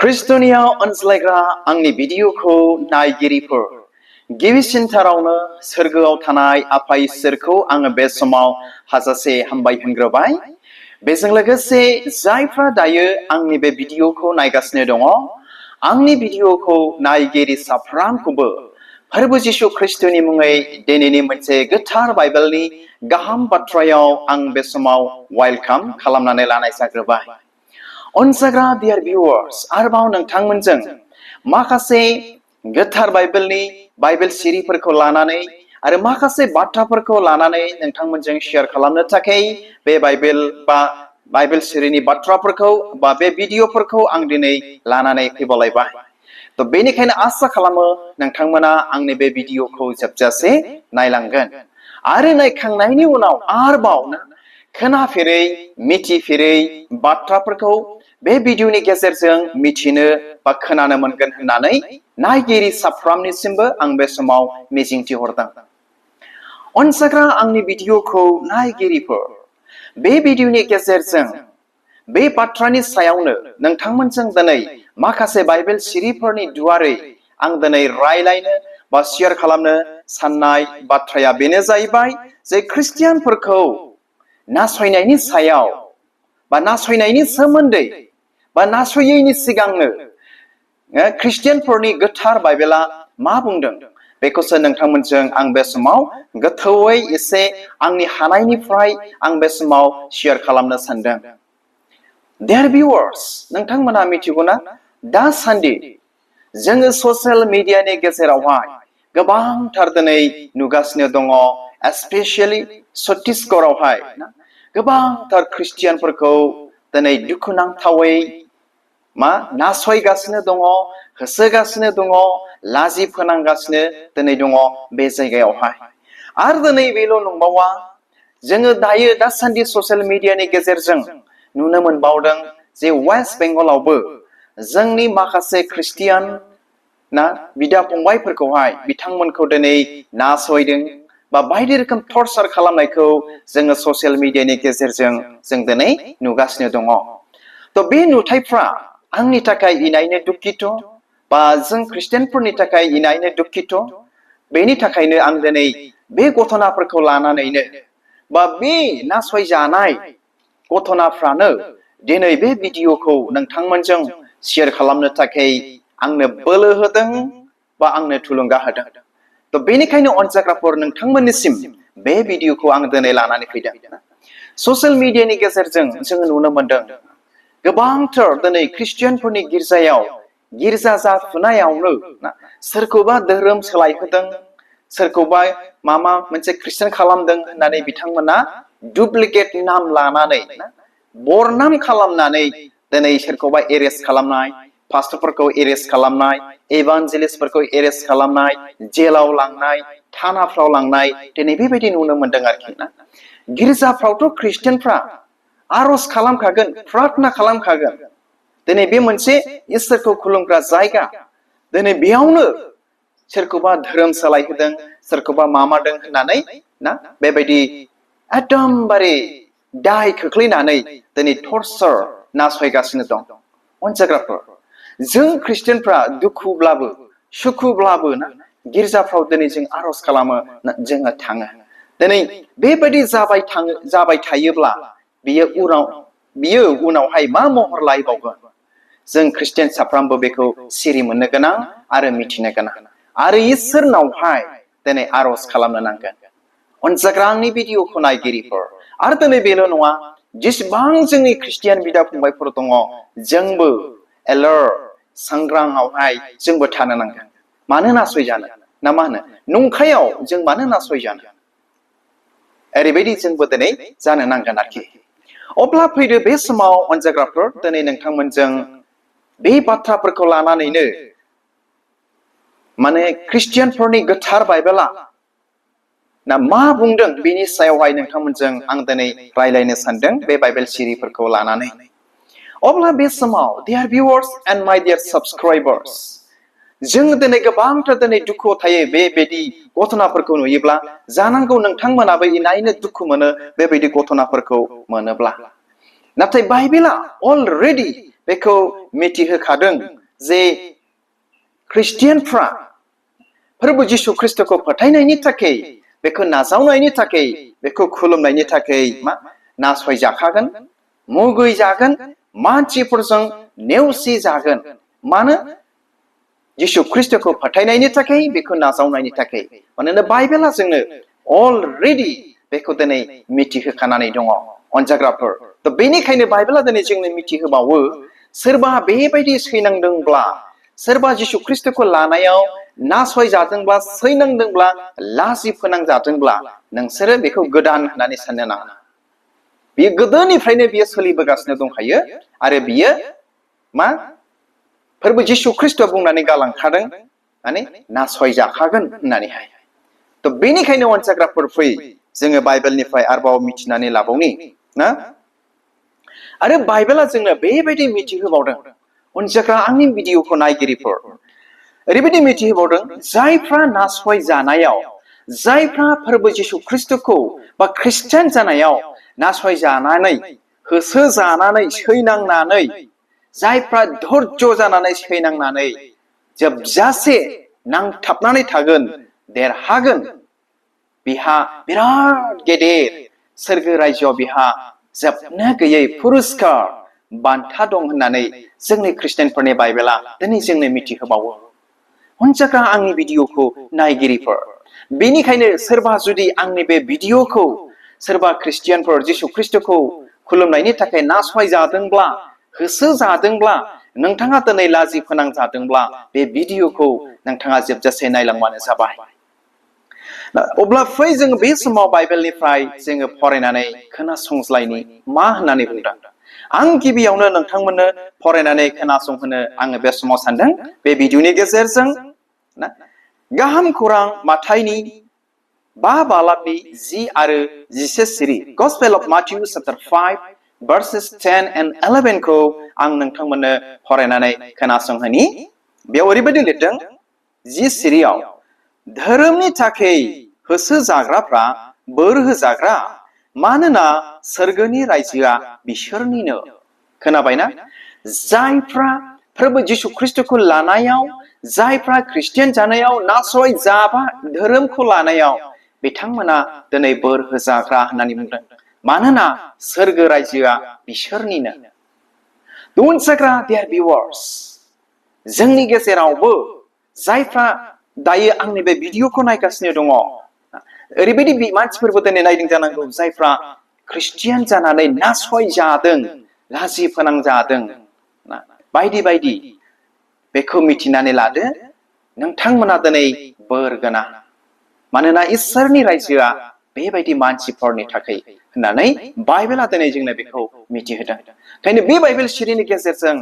खृष्टनियाव अनज्लायग्रा आंनि भिडिअखौ नायगिरिफोर गिबिसिनथारावनो सोरगोआव थानाय आफा इसोरखौ आङो बे समाव हाजासे हामबाय होनग्रोबाय। बेजों लोगोसे जायफ्रा दायो आंनि बे भिडिअखौ नायगासिनो दङ, आंनि भिडिअखौ नायगिरि साफ्रामखौबो फोरबो जिशु खृष्टनि मुङै दिनैनि मोनसे गोथार बाइबेलनि गाहाम बाथ्रायाव आं बे समाव वेलकाम खालामनानै लानाय जाग्रोबाय। अनजाग्रा डियर भिउवार्स, आरोबाव नोंथांमोनजों माखासे गोथार बाइबेल सिरिफोरखौ लानानै आरो माखासे बाथ्राफोरखौ लानानै नोंथांमोनजों शेयार खालामनो थाखाय बे बाइबेल सिरिनि बाथ्राफोरखौ बा बे भिडिअफोरखौ आं दिनै लानानै फैबावलायबाय। तो बेनिखायनो आसा खालामो नोंथांमोना आंनि बे भिडिअखौ जोबजासे नायलांगोन आरो नायखांनायनि उनाव आरोबाव खोनाफेरै मिथिफेरै बाथ्राफोरखौ बे भिडिअनि गेजेरजों मिथिनो बा खोनानो मोनगोन होननानै नायगिरि साफ्रामनिसिमबो आं बे समाव मिजिंथिहरदों। अनजाग्रा आंनि भिडिअखौ नायगिरिफोर, बे भिडिअनि गेजेरजों बे बाथ्रानि सायावनो नोंथांमोनजों दिनै माखासे बाइबेल सिरिफोरनि दुआरै आं दिनै रायलायनो बा शेयार खालामनो साननाय बाथ्राया बेनो जाहैबाय जे ख्रिस्टियानफोरखौ नासयनायनि सायाव बा नासयनायनि सोमोन्दै बा नासयैनि सिगांनो ख्रिस्टियानफोरनि गोथार बाइबेला मा बुंदों बेखौसो नोंथांमोनजों आं बे समाव गोथौयै एसे आंनि हानायनिफ्राय आं बे समाव शेयार खालामनो सानदों। डियर भिउवार्स, नोंथांमोना मिथिगौना दासान्दि जोङो ससियेल मिडियानि गेजेरावहाय गोबांथार दिनै नुगासिनो दङ, एस्पेसियेलि छत्तीसगढ़आवहाय गोबांथार ख्रिस्टियानफोरखौ दिनै दुखुनांथावै नासयगासिनो दङ, होसोगासिनो दङ, लाजि फोनांगासिनो दिनै दङ बे जायगायावहाय। आरो दिनै बेल' नंबावा, जोङो दासान्दि ससियेल मिडियानि गेजेरजों नुनो मोनबावदों जे वेस्ट बेंगलावबो जोंनि माखासे ख्रिस्टियान बिदा फंबायफोरखौहाय बिथांमोनखौ दिनै नासयदों बा बायदि रोखोम टर्चार खालामनायखौ जोङो ससियेल मिडियानि गेजेरजों जों दिनै नुगासिनो दङ। तो बे नुथायफ्रा आंनि थाखाय इनायनो दुखित बा जों ख्रिस्टियानफोरनि थाखाय इनायनो दुखित। बेनि थाखायनो आं दिनै बे घटनाफोरखौ लानानैनो बा बे नासयजानाय घटनाफ्रानो दिनै बे भिडिअखौ नोंथांमोनजों शेयार खालामनो थाखाय आंनो बोलो होदों बा आंनो थुलुंगा होदों। तो बेनिखायनो अनजाग्राफोर, नोंथांमोननिसिम बे भिडिअखौ आं दिनै लानानै फैदों। ससियेल मिडियानि गेजेरजों जोङो नुनो मोनदों गोबांथार दिनै ख्रिस्टियानफोरनि गिर्जा जाफुनायावनो सोरखौबा धोरोम सोलायहोदों, सोरखौबा माबा मोनसे ख्रिस्टियान खालामदों होननानै बिथांमोना डुप्लिकेट नाम लानानै बरनाम खालामनानै दिनै सोरखौबा एरेस्ट खालामनाय, पास्टरफोरखौ एरेस्ट खालामनाय, एभान्जेलिस्टफोरखौ एरेस्ट खालामनाय, जेलाव लांनाय, थानाफ्राव लांनाय दिनै बेबायदि नुनो मोनदों आरोखि ना। गिर्जाफ्रावथ' ख्रिस्टियानफ्रा आर'ज खालामखागोन, प्रार्थना खालामखागोन। दिनै बे मोनसे इसोरखौ खुलुमग्रा जायगा, दिनै बेयावनो सोरखौबा धोरोम सोलायहोदों, सोरखौबा मामादों होननानै बेबायदि एकदमबारे दाय खोख्लैनानै दिनै टर्चार नासयगासिनो दं। अनजाग्राफोर, जों ख्रिस्टियानफ्रा दुखुब्लाबो सुखुब्लाबो गिर्जाफ्राव दिनै जों आर'ज खालामो, जोङो थाङो। दिनै बेबायदि जाबाय थायोब्ला बियो उनावहाय मा महर लायबावगोन? जों ख्रिस्टियान साफ्रामबो बेखौ सिरि मोननो गोनां आरो मिथिनो गोनां आरो इसोरनावहाय दिनै आर'ज खालामनो नांगोन। अनजाग्रा आंनि भिडिअखौ नायगिरिफोर, आरो दिनै बेल' नङा, जेसेबां जोंनि ख्रिस्टियान बिदा फंबायफोर दङ, जोंबो एलार्ट सांग्रांआवहाय जोंबो थानो नांगोन। मानो नासयजानो ना मा होनो? नंखायाव जों मानो नासयजानो? ओरैबायदि जोंबो दिनै जानो नांगोन आरोखि। अब्ला फैदो बे समाव अनजाग्राफोर, दिनै नोंथांमोनजों बे बाथ्राफोरखौ लानानैनो ख्रिस्टियानफोरनि गोथार बाइबेला मा बुंदों बेनि सायावहाय नोंथांमोनजों आं दिनै रायलायनो सानदों बे बाइबेल सिरिफोरखौ लानानै। अब्ला बे समाव डियर भिउवार्स एन्ड माय डियर साबस्क्राइबार्स, जों दिनै गोबांथार दिनै दुखुआव थायो बेबायदि घटनाफोरखौ नुयोब्ला। जानांगौ नोंथांमोनाबो इनायनो दुखु मोनो बेबायदि घटनाफोरखौ मोनोब्ला। नाथाय बाइबेला अलरेडि बेखौ मिथिहोखादों जे ख्रिस्टियानफ्रा फोरबो जिसु ख्रिस्टखौ फोथायनायनि थाखाय बेखौ नाजावनायनि थाखाय बेखौ खुलुमनायनि थाखाय मा नासयजाखागोन मुगै जागोन मानसिफोरजों नेवसि जागोन मानो जिसु ख्रिस्टखौ फोथायनायनि थाखाय बेखौ नाजावनायनि थाखाय मानोना बाइबेला जोंनो अलरेडि बेखौ दिनै मिथिहोखानानै दङ अनजाग्राफोर थ बेनिखायनो बाइबेला दिनै जोंनो मिथिहोबावो सोरबा बेबायदि सैनांदोंब्ला सोरबा जिसु ख्रिस्टखौ लानायाव नासयजादोंब्ला सैनांदोंब्ला लाजि फोनांजादोंब्ला नोंसोरो बेखौ गोदान होननानै साननो नाङा बियो गोदोनिफ्रायनो बियो सोलिबोगासिनो दंखायो आरो बियो मा फोरबो जिसु ख्रिस्टआ बुंनानै गालांखादों माने नासयजाखागोन होननानैहाय थ बेनिखायनो अनसायग्राफोर फै जोङो बाइबेलनिफ्राय आरोबाव मिथिनानै लाबावनि ना आरो बाइबेला जोंनो बेबायदि मिथिहोबावदों अनसायग्रा आंनि भिडिअखौ नायगिरिफोर ओरैबायदि मिथिहोबावदों जायफ्रा नासय जानायाव जायफ्रा फोरबो जिसु ख्रिस्टखौ बा ख्रिस्टियान जानायाव नासय जानानै होसो जानानै सैनांनानै जायफ्रा धैर्य जानानै सैनांनानै जोबजासे नांथाबनानै थागोन देरहागोन बिहा बिराद गेदेर सोरगो रायजोआव बिहा जोबनो गैयै पुरस्कार बान्था दं होननानै जोंनि ख्रिस्टियानफोरनि बाइबेला दिनै जोंनो मिथिहोबावो अनसायग्रा आंनि भिडिअखौ नायगिरिफोर बेनिखायनो सोरबा जुदि आंनि बे भिडिअखौ सोरबा ख्रिस्टियानफोर जिसु ख्रिस्टखौ खुलुमनायनि थाखाय नासय जादोंब्ला होसो जादोंब्ला नोंथाङा दिनै लाजि फोनांजादोंब्ला बे भिडिअखौ नोंथाङा जोबजासे नायलांबानो जाबाय अब्ला फै जोङो बे समाव बाइबेलनिफ्राय जोङो फरायनानै खोनासंज्लायनि मा होननानै बुंदों आं गिबियावनो नोंथांमोननो फरायनानै खोनासंहोनो आङो बे समाव सानदों बे भिडिअनि गेजेरजों ना गाहाम खौरां माथाइनि 5 बालाबनि 10 आरो 11 सिरि gospel of माथिउ chapter 5 verses 10 and 11 खौ आं नोंथांमोननो फरायनानै खोनासंहोनि बेयाव ओरैबायदि लिरदों 10 सिरियाव धोरोमनि थाखाय होसो जाग्राफ्रा बोर होजाग्रा मानोना सोरगोनि रायजोआ बिसोरनिनो खोनाबायना जायफ्रा फोरबो जिसु ख्रिस्टखौ लानायाव जायफ्रा ख्रिस्टियान जानायाव नासय जाबा धोरोमखौ लानायाव बिथांमोना दिनै बोर होजाग्रा होननानै बुंदों मानोना सोरगो रायजोआ बिसोरनिनो अनसायग्रा dear viewers जोंनि गेजेरावबो जायफ्रा दायो आंनि बे भिडिअखौ नायगासिनो दङ ओरैबायदि मानसिफोरबो दिनै नायदों जानांगौ जायफ्रा ख्रिस्टियान जानानै नासय जादों लाजि फोनांजादों बायदि बायदि बेखौ मिथिनानै लादो नोंथांमोना दिनै बोर गोनां मानोना इसोरनि रायजोआ बेबायदि मानसिफोरनि थाखाय होननानै बाइबेला दिनै जोंनो बेखौ मिथिहोदों ओंखायनो बे बाइबेल सिरिनि गेजेरजों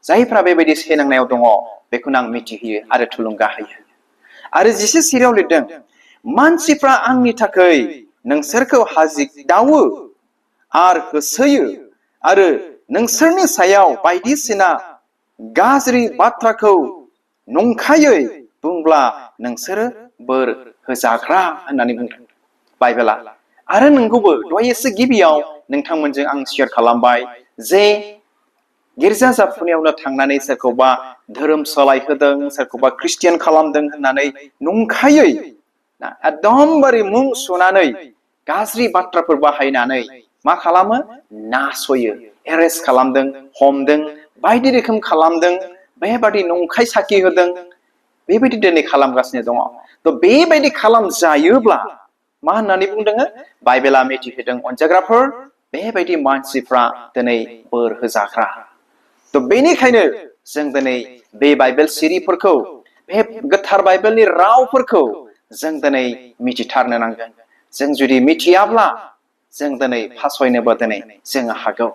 जायफ्रा बेबायदि सैनांनायाव दङ बेखौनो आं मिथिहोयो आरो थुलुंगा होयो आरो 11 सिरियाव लिरदों मानसिफ्रा आंनि थाखाय नोंसोरखौ हाजिदावो आरो होसोयो आरो नोंसोरनि सायाव बायदिसिना गाज्रि बाथ्राखौ नंखायै बुंब्ला नोंसोरो बोर होजाग्रा होननानै बुंदों बाइबेला आरो नंगौबो दहाय एसे गिबियाव नोंथांमोनजों आं शेयार खालामबाय जे गिर्जा जाफुनायावनो थांनानै सोरखौबा धोरोम सोलायहोदों सोरखौबा ख्रिस्टियान खालामदों होननानै नंखायै एकदमबारे मुं सुनानै गाज्रि बाथ्राफोर बाहायनानै मा खालामो नासयो एरेस्ट खालामदों हमदों बायदि रोखोम खालामदों बेबायदि नंखाय साखि होदों बेबायदि दिनै खालामगासिनो दङ थ बेबायदि खालामजायोब्ला मा होननानै बुंदों बाइबेला मिथिहोदों अनजाग्राफोर बेबायदि मानसिफ्रा दिनै बोर होजाग्रा थ बेनिखायनो जों दिनै बे बाइबेल सिरिफोरखौ बे गोथार बाइबेलनि रावफोरखौ जों दिनै मिथिथारनो नांगोन जों जुदि मिथियाब्ला जों दिनै फासयनोबो दिनै जों हागौ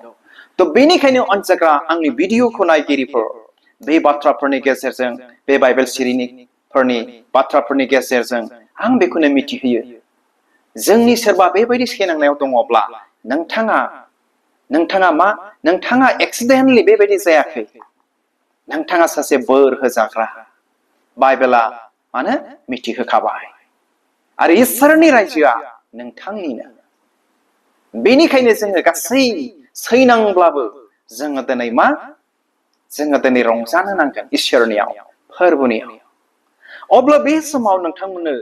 थ बेनिखायनो अनजाग्रा आंनि भिडिअखौ नायगिरिफोर बे बाथ्राफोरनि गेजेरजों बे बाइबेल सिरिफोरनि बाथ्राफोरनि गेजेरजों आं बेखौनो मिथिहोयो जोंनि सोरबा बेबायदि सैनांनायाव दङब्ला नोंथाङा एक्सिडेन्टलि बेबायदि जायाखै नोंथाङा सासे बोर होजाग्रा बाइबेला मानो मिथिहोखाबाय आरो इसोरनि रायजोआ नोंथांनिनो बेनिखायनो जोङो गासै सैनांब्लाबो जोङो दिनै मा जोङो दिनै रंजानो नांगोन इसोरनियाव फोरबोनियाव अब्ला बे समाव नोंथांमोननो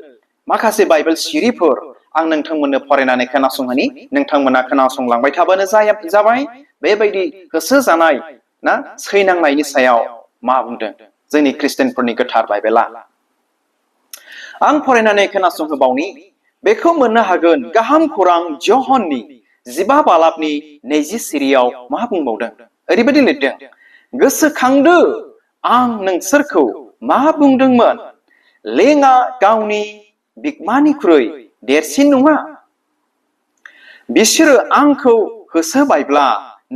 माखासे बाइबेल सिरिफोर आं नोंथांमोननो फरायनानै खोनासंहोनि नोंथांमोना खोनासंलांबाय थाबानो जाबाय बेबायदि होसो जानाय ना सैनांनायनि सायाव मा बुंदों जोंनि खृष्टियानफोरनि गोथार बाइबेला आं फरायनानै खोनासंहोबावनि बेखौ मोननो हागोन गाहाम खौरां ज'हननि 15 बालाबनि 20 सिरियाव मा बुंबावदों ओरैबायदि लिरदों गोसोखांदो आं नोंसोरखौ मा बुंदोंमोन लेङा गावनि बिगोमानिख्रुइ देरसिन नङा बिसोरो आंखौ होसोबायब्ला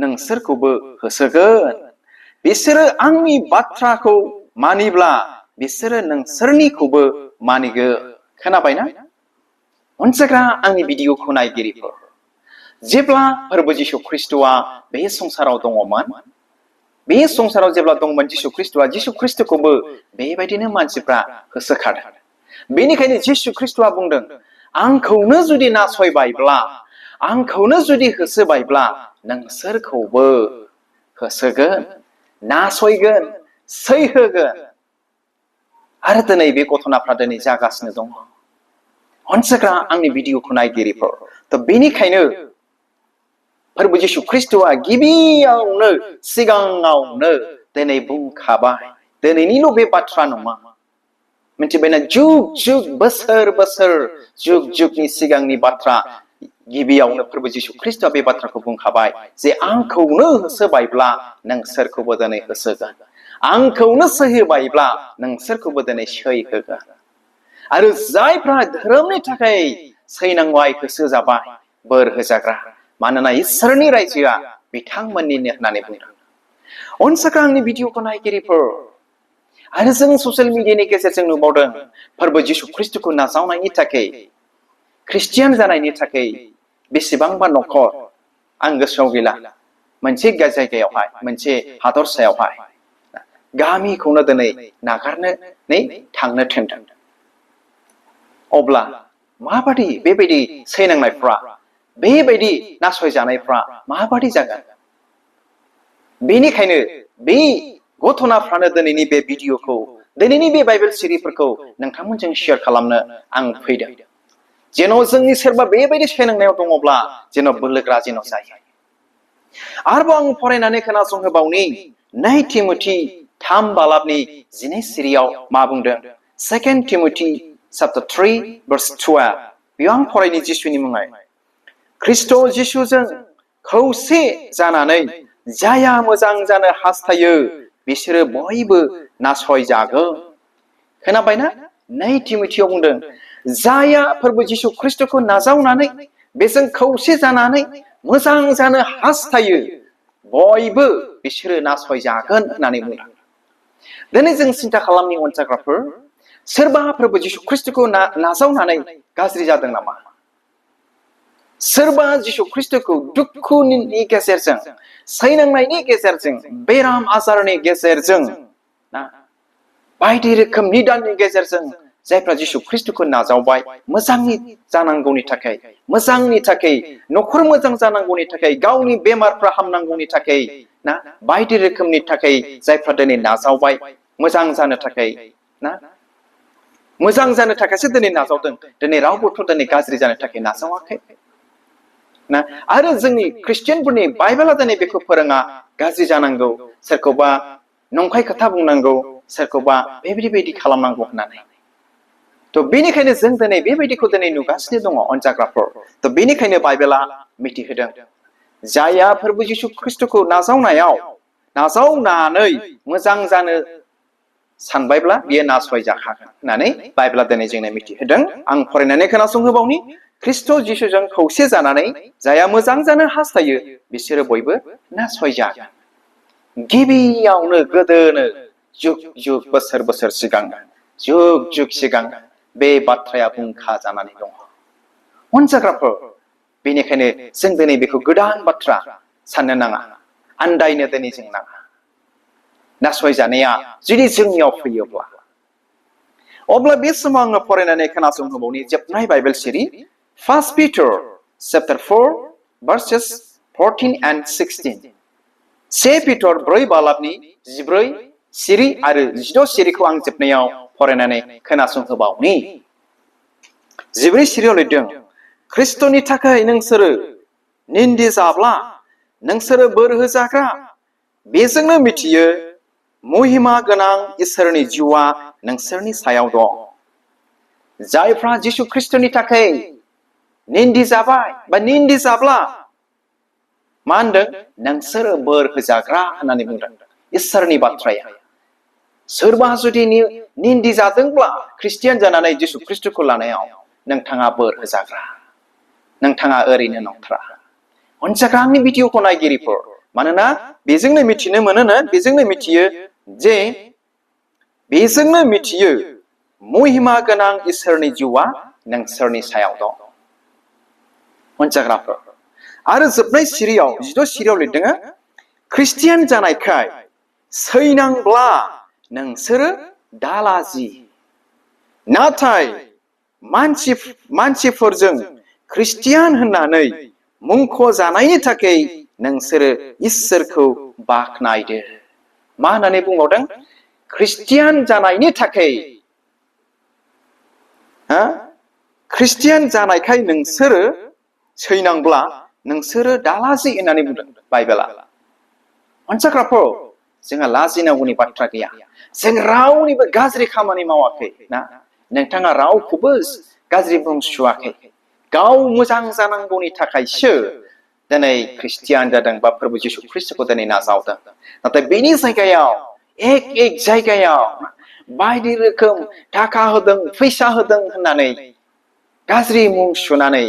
नोंसोरखौबो होसोगोन बिसोरो आंनि बाथ्राखौ मानिब्ला बिसोरो नोंसोरनिखौबो मानिगोन खोनाबायना अनसायग्रा आंनि भिडिअखौ नायगिरिफोर जेब्ला फोरबो जिशु ख्रीष्टआ बे संसाराव दङमोन बे संसाराव जेब्ला दंमोन जिशु ख्रीष्टखौबो बेबायदिनो मानसिफ्रा होसोखादों बेनिखायनो जिशु ख्रीष्टआ बुंदों आंखौनो जुदि नासयबायब्ला आंखौनो जुदि होसोबायब्ला नोंसोरखौबो होसोगोन नासयगोन सैहोगोन आरो दिनै बे घटनाफ्रा दिनै जागासिनो दङ अनसायग्रा आंनि भिडिअखौ नायगिरिफोर थ' बेनिखायनो फोरबो जिशु ख्रीष्टआ गिबियावनो सिगाङावनो दिनै बुंखाबाय दिनैनिल' बे बाथ्रा नङा मिथिबायना जुग जुग बोसोर बोसोर जुग जुगनि सिगांनि बाथ्रा गिबियावनो फोरबो जिशु ख्रीष्टआ बे बाथ्राखौ बुंखाबाय जे आंखौनो होसोबायब्ला नोंसोरखौबो दिनै होसोगोन आंखौनो सैहोबायब्ला नोंसोरखौबो दिनै सैहोगोन आरो जायफ्रा धोरोमनि थाखाय सैनांबाय होसोजाबाय बोर होजाग्रा मानोना इसोरनि रायजोआ बिथांमोननिनो होननानै बुंदों अनसायग्रा आंनि भिडिअखौ नायगिरिफोर आरो जों ससियेल मिडियानि गेजेरजों नुबावदों फोरबो जिशु ख्रीष्टखौ नाजावनायनि थाखाय ख्रिस्टियान जानायनि थाखाय बेसेबांबा न'खर आं गोसोआव गैला मोनसे जायगायावहाय मोनसे हादरसायावहाय गामिखौनो दिनै नागारनानै थांनो थिनदों अब्ला माबादि बेबायदि सैनांनायफ्रा बेबायदि नासयजानायफ्रा माबादि जागोन बेनिखायनो बे घटनाफ्रानो दिनैनि बे भिडिअखौ दिनैनि बे बाइबेल सिरिफोरखौ नोंथांमोनजों शेयार खालामनो आं फैदों जेन' जोंनि सोरबा बेबायदि सैनांनायाव दङब्ला जेन' बोलोग्रा जेन' जायो आरोबाव आं फरायनानै खोनासंहोबावनि 2 तिमथि 3 बालाबनि 12 सिरियाव मा बुंदों 2 तिमथि chapter 3 verse 12 बेयाव आं फरायनि जिसुनि मुङै ख्रीष्ट जिसुजों खौसे जानानै जाया मोजां जानो हास्थायो बिसोरो बयबो नासयजागोन खोनाबायना 2 तिमथियाव बुंदों जाया फोरबो जिशु ख्रीष्टखौ नाजावनानै बेजों खौसे जानानै मोजां जानो हास्थायो बयबो बिसोरो नासयजागोन होननानै बुंदों दिनै जों सिन्था खालामनि अनसायग्राफोर सोरबा फोरबो जिशु ख्रीष्टखौ नाजावनानै गाज्रि जादों नामा सोरबा जिशु ख्रीष्टखौ दुखुनि गेजेरजों सैनांनायनि गेजेरजों बेराम आजारनि गेजेरजों बायदि रोखोम निदाननि गेजेरजों जायफ्रा जिशु ख्रीष्टखौ नाजावबाय मोजांनि जानांगौनि थाखाय मोजांनि थाखाय न'खर मोजां जानांगौनि थाखाय गावनि बेमारफ्रा हामनांगौनि थाखाय ना बायदि रोखोमनि थाखाय जायफ्रा दिनै नाजावबाय मोजां जानो थाखाय ना मोजां जानो थाखायसो दिनै नाजावदों दिनै रावबोथ' दिनै गाज्रि जानो थाखाय नाजावाखै ना आरो जोंनि ख्रिस्टियानफोरनि बाइबेला दिनै बेखौ फोरोङा गाज्रि जानांगौ सोरखौबा नंखाय खोथा बुंनांगौ सोरखौबा बेबायदि खालामनांगौ होननानै थ' बेनिखायनो जों दिनै बेबायदिखौ दिनै नुगासिनो दङ अनजाग्राफोर थ' बेनिखायनो बाइबेला मिथिहोदों जाया फोरबो जिशु ख्रीष्टखौ नाजावनानै मोजां जानो सानबायब्ला बियो नासयजाखागोन होननानै बाइबेला दिनै जोंनो मिथिहोदों आं फरायनानै खोनासंहोबावनि ख्रीष्ट जिशुजों खौसे जानानै जाया मोजां जानो हास्थायो बिसोरो बयबो नासयजागोन गिबियावनो गोदोनो जुग जुग बोसोर बोसोर सिगां जुग जुग सिगां बे बाथ्राया बुंखा जानानै दङ अनजाग्राफोर बेनिखायनो जों दिनै बेखौ गोदान बाथ्रा साननो नाङा आन्दायनो दिनै जों नाङा नासयजानाया जुदि जोंनियाव फैयोब्ला अब्ला बे समाव आङो फरायनानै खोनासंहोबावनि जोबनाय बाइबेल सिरि 1 Peter chapter 4 verses 14 and 16 से पिटर 4 बालाबनि 14 सिरि आरो 16 सिरिखौ आं जोबनायाव फरायनानै खोनासंहोबावनि 14 सिरियाव लिरदों ख्रिस्ट'नि थाखाय नोंसोरो निन्दि जाब्ला नोंसोरो बोर होजाग्रा बेजोंनो मिथियो महिमा गोनां इसोरनि जिउआ नोंसोरनि सायाव दं जायफ्रा जिसु ख्रिस्ट'नि थाखाय निन्दि जाबाय बा निन्दि जाब्ला मा होनदों नोंसोरो बोर होजाग्रा होननानै बुंदों इसोरनि बाथ्राया सोरबा जुदि निन्दि जादोंब्ला ख्रिस्टियान जानानै जिसु ख्रिस्ट'खौ लानायाव नोंथाङा बोर होजाग्रा नोंथाङा ओरैनो नंथारा अनसाग्रा आंनि भिडिअखौ नायगिरिफोर मानोना बेजोंनो मिथिनो मोनोनो बेजोंनो मिथियो जे बेजोंनो मिथियो महिमा गोनां इसोरनि जिउआ नोंसोरनि सायाव दं अनसाग्राफोर आरो जोबनाय सिरियाव 16 सिरियाव लिरदों ख्रिस्टियान जानायखाय सैनांब्ला नोंसोरो दालाजि नाथाय मानसिफोरजों ख्रिस्टियान होननानै मुंख' जानायनि थाखाय नोंसोरो इसोरखौ बाखनायदो मा होननानै बुंबावदों ख्रिस्टियान जानायनि थाखाय ख्रिस्टियान जानायखाय नोंसोरो सैनांब्ला नोंसोरो दालाजि होननानै बुंदों बाइबेला अनसाग्राफोर जोंहा लाजिनांगौनि बाथ्रा गैया जों रावनिबो गाज्रि खामानि मावाखै ना नोंथाङा रावखौबो गाज्रि बुंसुवाखै गाव मोजां जानांगौनि थाखायसो दिनै ख्रिस्टियान जादों बा प्रभु जिसु ख्रिस्टखौ दिनै नाजावदों नाथाय बेनि जायगायाव एक जायगायाव बायदि रोखोम थाखा होदों फैसा होदों होननानै गाज्रि मुं सुनानै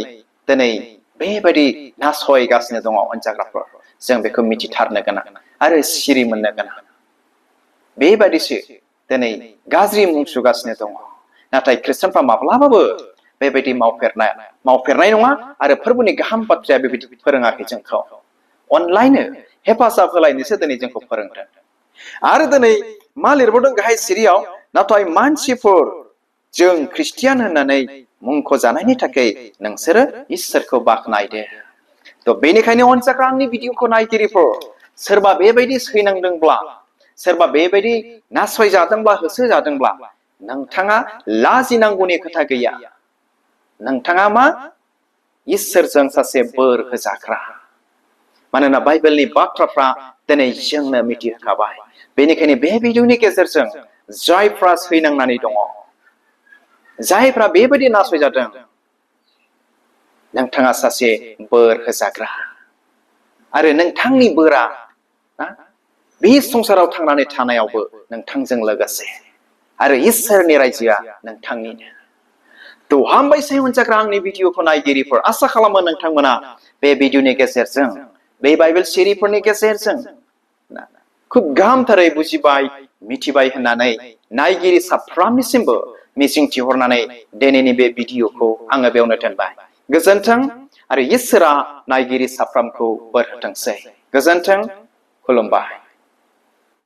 दिनै बेबायदि नासयगासिनो दङ अनजाग्राफोर जों बेखौ मिथिथारनो गोनां आरो सिरि मोननो गोनां बेबायदिसो दिनै गाज्रि मुं सुगासिनो दङ नाथाय ख्रिस्टानफ्रा माब्लाबाबो बेबायदि मावफेरनाय नङा आरो फोरबोनि गाहाम बाथ्राया बेबायदि फोरोङाखै जोंखौ अनलायनो हेफाजाब होलायनोसो दिनै जोंखौ फोरोंदों आरो दिनै मा लिरबावदों गाहाय सिरियाव नाथाय मानसिफोर जों ख्रिस्टियान होननानै मुंख' जानायनि थाखाय नोंसोरो इसोरखौ बाखनायदो थ' बेनिखायनो अनसाग्रा आंनि भिडिअखौ नायगिरिफोर सोरबा बेबायदि सैनांदोंब्ला सोरबा बेबायदि नासयजादोंब्ला होसोजादोंब्ला नोंथाङा लाजिनांगौनि खोथा गैया नोंथाङा मा इसोरजों सासे बोर होजाग्रा मानोना बाइबेलनि बाथ्राफ्रा दिनै जोंनो मिथिहोखाबाय बेनिखायनो बे भिडिअनि गेजेरजों जायफ्रा सैनांनानै दङ जायफ्रा बेबायदि नासयजादों नोंथाङा सासे बोर होजाग्रा आरो नोंथांनि बोरा बे संसाराव थांनानै थानायावबो नोंथांजों लोगोसे आरो इसोरनि रायजोआ नोंथांनिनो थ' हामबायसै अनजाग्रा आंनि भिडिअखौ नायगिरिफोर आसा खालामो नोंथांमोना बे भिडिअनि गेजेरजों बे बाइबेल सिरिफोरनि गेजेरजों खुब गाहामथारै बुजिबाय मिथिबाय होननानै नायगिरि साफ्रोमनिसिमबो मिजिंथिहरनानै दिनैनि बे भिडिअखौ आङो बेयावनो दोनबाय गोजोन्थों आरो इसोरा नायगिरि साफ्रोमखौ बोर होथोंसै गोजोन्थों खुलुमबाय